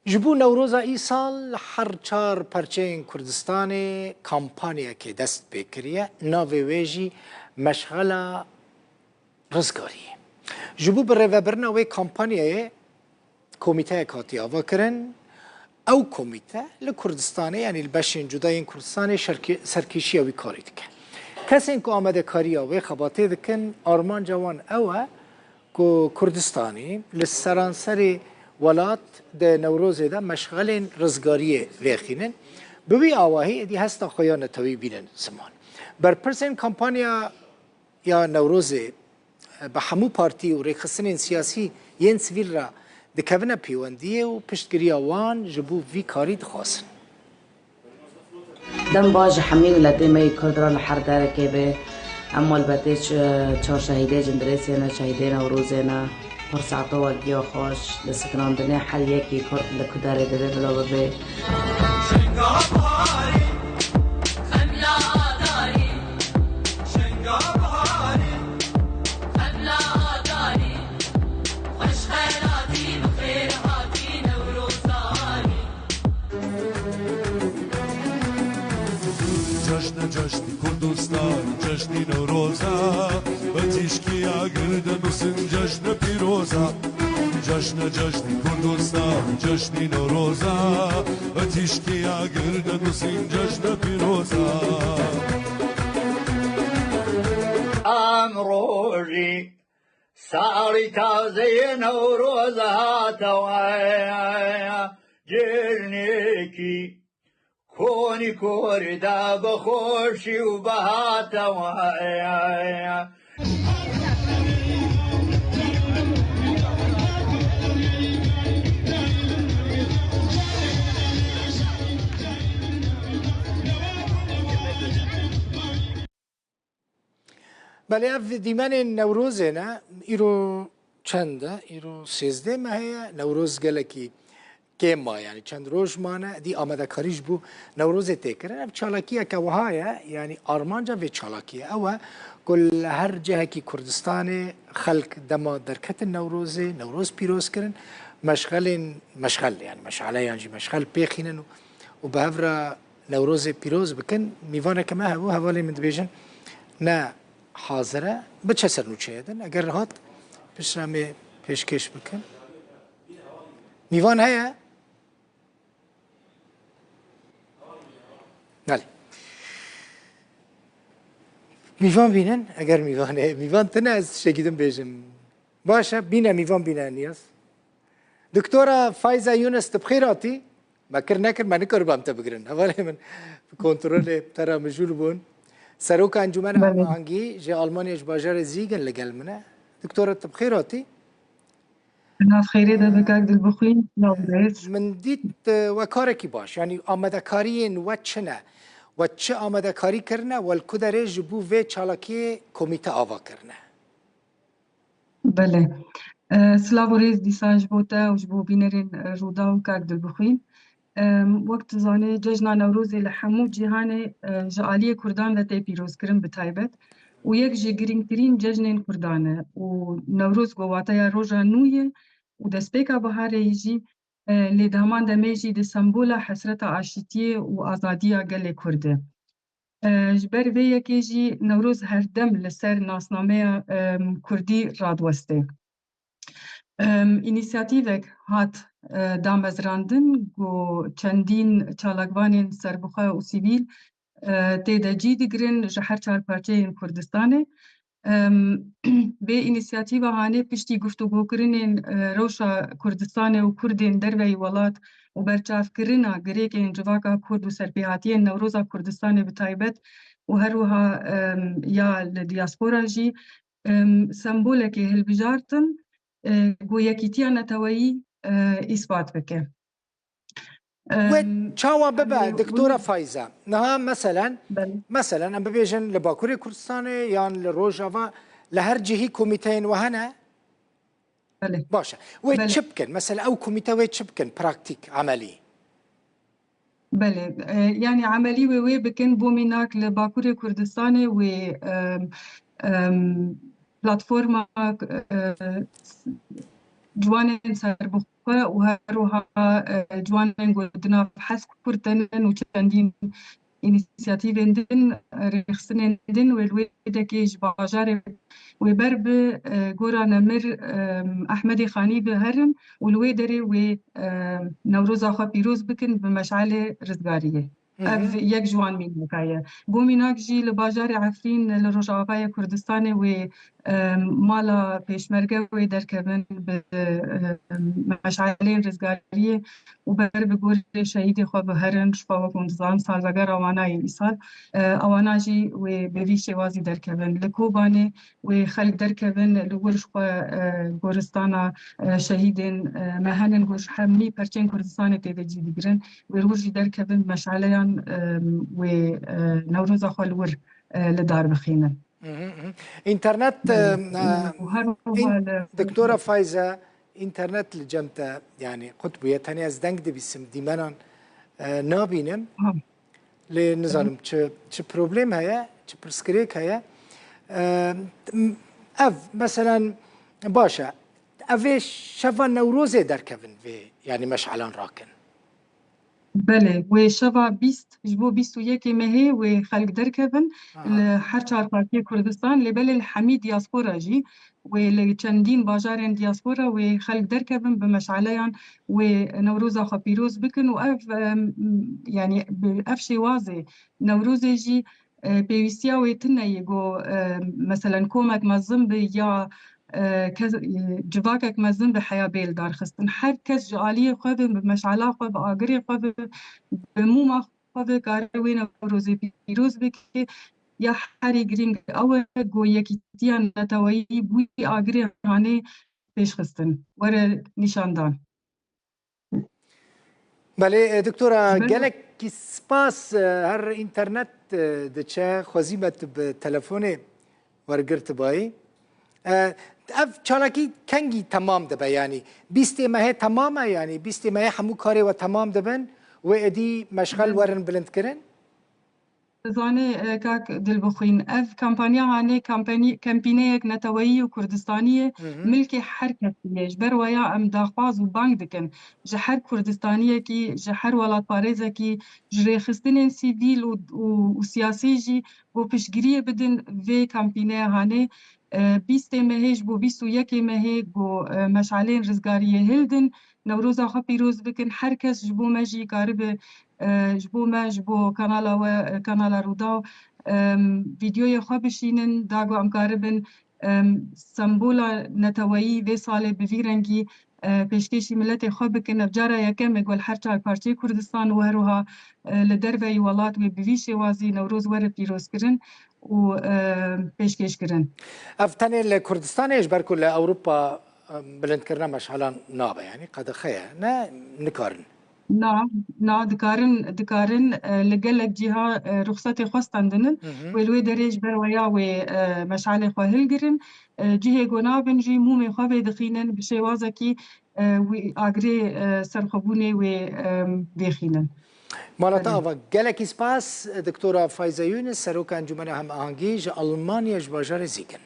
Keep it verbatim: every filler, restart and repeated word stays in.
Ji bo Newroza îsal li her çar perçeyên Kurdistanê kampanyayekê dest pê kiriye, navê wê jî Meşxela Rizgariyê. Ji bo birêvebirina wê kampanyayê komîteyek hatiye avakirin. Ew komîte li Kurdistanê, yanî li beşên cuda yên Kurdistanê şerkê-, serkêşiya wî karî dike. Kesên ku amadekariya wê xebatê dikin, armanca wan ew e ku Kurdistanî li seranserê welat di Newrozê de meşxelên rizgariyê vêxînin. Bi wî awahî êdî hesta xwe ya netewî bînin ziman. Berpirsên kampanya ya Newrozê bi hemû partî û rêxistinên siyasî yên sivîl re dikevine pêwendiyê û piştgiriya wan ji bo vî karî dixwazin. Dem baş ji hemî miletê me yê Kurd re li her derekê be. Em malbetê çi-, çar şehîdê Cindirêsê ne, şehîdê Newrozê ne. Pir saeto we giya xweş, li sikinandinê her yekî Kurd li ku derê divê bila bibe. Cejne cejnî Kurdistan, cejnî Newroza, bi tîşkiya girde nusin cejne pîroza. Cejne cejnî Kurdistan, cejnî Newroza, bi tîşkiya girde nusin cejne pîroza. Em rojî Salî tazeyê Newroz hate we, cêrnêkî konî korî de bi xweşî û bi hate we. Belê ev dîmenên Newrozê ne, îro çend e? Îro sêzdeh mehê ye. Newroz gelekî kêm ma, yanî çend roj mane, dî amadekarî ji bo Newrozê tê kirin. Ev çalakiyeke wiha ye, yanî armanca vê çalakiyê ew e ku li her cihekî Kurdistanê xelk dema derketin Newrozê, Newroz pîroz kirin, meşxelên, meşxel, yanî meşale yan jî meşxel pêxînin û, û bi hev re Newrozê pîroz bikin. Mîvaneke me hebû, hevalên min dibêjin ne hazir e, biçe ser nûçeyê din. Eger hat, piştre em ê pêşkêş bikin. Mîvan heye? Belê. Mîvan bînin, eger mîvan heye. Mîvan tine, ez tiştekî din bêjim. Baş e, bîne mîvan bîne Niyaz. Doktora Fayza Yunus, tu bi xêr hatî? Me kir nekir, me nikaribam te bigirin. Hevalê min, bi kontrolê te re mijûl bûn. Seroka Encûmena Belê. Hemahengî ji Almanya, ji bajarê Zîgin li gel min e. Doktora, tu bi xêr hatî? Nav xêrê de be kak Dilbixwîn, silav rêz. Min dît, e, we karekî baş, yanî amadekariyên we çi ne? We çi amadekarî kirine? We li ku derê ji bo vê çalakiyê komîte ava kirine? Belê. E, silav û rêz dîsa ji bo te û ji bo bînerên, e, Rûdaw kak Dilbixwîn. E, wek tu zanî, cejna Newrozê li hemû cîhanê, e, ji aliyê Kurdan ve tê pîrozkirin bi taybet û yek ji girîngtirîn cejnên Kurdan e û Newroz ku wateya roja nû ye û destpêka biharê yî jî, e, lê di heman demê jî di sembola hesreta aşîtiyê û azadiya gelê Kurd e. E, ji ber vê yekê jî Newroz her dem li ser nasnameya, e, Kurdî radiweste. E, înîsiyatîvek hat, e, damezrandin ku çendîn çalakvanên serbixwe û sivîl, e, tê de cî digirin ji her çar parçeyên Kurdistanê. Em, vê înîsiyatîva hanê piştî guftûgokirinên, e, rewşa Kurdistanê û Kurdên derveyî welat û berçavkirina girêkên civaka Kurd û serpêhatiyên Newroza Kurdistanê bi taybet û her wiha, em, ya li diyaspora jî, em, sembolekê hilbijartin, e, ku yekîtiya neteweyî, e, îspat bike. Wê Em, çawa bibe, em, Doktora bunu Fayza? Niha meselen, Belê. Meselen em bibêjin li Bakurê Kurdistanê yan li Rojava, li her cihî komîteyên we hene? Belê. Baş e. Wê Belê. Çi bikin? Mesela ew komîte wê çi bikin? Praktîk, emelî. Belê. E, yanî emelî wê wê bikin, bo mînak li Bakurê Kurdistanê wê, em, em, platforma, e, ciwanên serbixwe xwe û her wiha, e, ciwanên ku di nav HES Kurd de ne û çendîn înîsiyatîvên din, e, rêxistinên din wê li wê dekê ji bajarê wê ber bi, e, Gora Nemir, e, Ehmedê Xanî biherin û li wê derê wê, e, Newroza xwe pîroz bikin bi meşalê rizgariyê. Hı hı. Ev yek ji wan mînaka ye. Bo mînak jî li bajarê Efrîn li Rojavayê Kurdistanê wê, e, mala pêşmerge wê derkevin bi, e, meşaleyên rizgariyê û ber bi gorê şehîdê xwe biherin, ji xwe wek hûn dizanin salvegera wana ye îsal. E, ewana jî wê bi vî şêwazî derkevin. Li Kobanê wê xelk derkevin li wir ji xwe, e, goristana, e, şehîdên, e, me henin ku ji hemî perçên Kurdistanê tê de cî digirin. Wê li wir jî derkevin meşaleyan, e, wê, e, Newroza xwe li wir, e, li dar bixînin. Hı hı, hı. Înternet, Belê. e, e, Û her in-, wiha li Doktora Fayze, înternet li cem te, yanî qut bûye. Tenê ez deng dibîsim, dîmenan, e, nabînim. Ha. Lê nizanim çi, çi problem heye, çi pirsgirêk heye. E, ev, meselen, baş e. Ev ê şeva Newrozê derkevin vê, yanî meşalan rakin. Belê, wê şeva bîst, ji bo bîst û yekê mehê wê xelk derkevin Aha. li her çar partiyê Kurdistan, lê belê li hemî diaspora jî, wê li çendîn bajarên diaspora wê xelk derkevin bi meşaleyan, wê Newroza xwe pîroz bikin û ev, em, yanî bi ev şêwazê Newrozê jî, e, pêwîstiya wê tune ye ku, e, meselen komek mezin bi ya, e, kes, e, civakek mezin bi heya bê li dar xistin. Her kes ji aliyê xwe ve, bi meşala xwe, bi agirê xwe ve, bi mûma xwe ve kare wê Newrozê pîroz bike. Ya herî girîng ew e ku yekîtiya neteweyî bi wî agirê hanê pêşxistin, were nîşandan. Belê, e, doktora, Belê. gelekî spas, e, her înternet, e, diçe, xwezî me tu bi telefonê wergirtibayî. E, ev çalakî kengî temam dibe, yanî bîstê mehê temam e, yanî bîstê mehê hemû karê we temam dibin, wê êdî meşxel Belê. werin bilindkirin? Dizanê, e, kak Dilbixwîn, ev kampanya hanê kampanî-, kempîneyek neteweyî û Kurdistanî ye, Hı hı. milkê her kesî ye. Ji ber waya em daxwaz û bang dikin ji her Kurdistaniyekî, ji her welatparêzekî, ji rêxistinên sivîl û, û, û siyasî jî ku piştgiriyê bidin vê kampîneya hanê. E, bîstê mehê ji bo bîst û yekê mehê ku, e, meşaleyên rizgariyê hildin, Newroza xwe pîroz bikin. Her kes ji bo me jî karibe, e, ji bo me, ji bo kanala we, e, kanala Rûdaw, em, vîdyoyê xwe bişînin, da ku em karibin, em, sembola neteweyî vê salê bi vî rengî, e, pêşkêşî miletê xwe bikin. Ev cara yekem e ku li her çar parçeyê Kurdistan û her wiha, e, li derveyî welat wê bi vî şêwazî Newroz were pîrozkirin û, e, pêşkêşkirin. Ev tenê li Kurdistanê ji ber ku li Ewropa, e, bilindkirina meşalan nabe, yanî qedexe ye, ne nikarin? Na, na, dikarin, dikarin, e, li gelek cîha, e, ruxsetê xwe stendinin. Hı hı. Wê li wê derê ji ber weya wê, e, meşalê xwe hilgirin. E, cihê ku nabin jî mûmê xwe vê dixînin bi şêwazekî, e, wî agirê, e, serxwebûnê wê, e, vêxînin. Mala te Belê. ava. Gelekî spas, Doktora Fayze Yunus, Seroka Encûmena Hemahengî ji Almanya ji bajarê Zîgin.